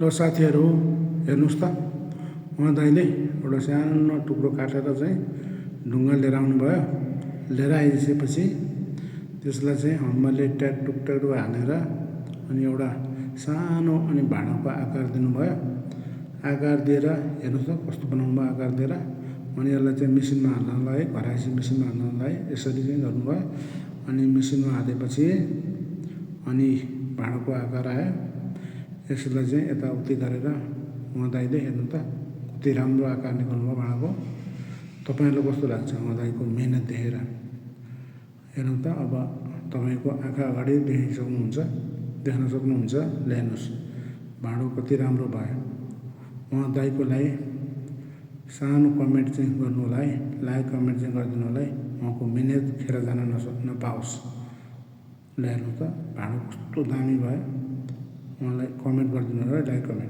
ल साथीहरू हेर्नुहोस् त, उहाँ दाइले एउटा सानो टुक्रो काटेर चाहिँ ढुङ्गा लिएर आउनुभयो। लिएर आइसकेपछि त्यसलाई चाहिँ हम्मरले ट्याकटुक हानेर अनि एउटा सानो अनि भाँडाको आकार दिनुभयो। आकार दिएर हेर्नुहोस् त कस्तो बनाउनु भयो आकार दिएर। अनि यसलाई चाहिँ मिसिनमा हाल्नलाई, घराइसी मिसिनमा हाल्नलाई यसरी चाहिँ गर्नुभयो। अनि मिसिनमा हालेपछि अनि भाँडाको आकार आयो। यसलाई चाहिँ यताउति गरेर उहाँ दाइले हेर्नु त कति राम्रो आकार निकाल्नुभयो भाँडाको। तपाईँहरूलाई कस्तो लाग्छ उहाँ दाइको मेहनत देखेर? हेर्नु त अब तपाईँको आँखा अगाडि देख्न सक्नुहुन्छ। ल हेर्नुहोस् भाँडो कति राम्रो भयो। उहाँ दाइको लागि सानो कमेन्ट चाहिँ गर्नु होला है, लाइक कमेन्ट चाहिँ गरिदिनु होला है, उहाँको मेहनत खेर जान नपाओस्। ल हेर्नु त भाँडो कस्तो दामी भयो। उहाँलाई कमेन्ट गरिदिनु होला है, लाइक कमेन्ट।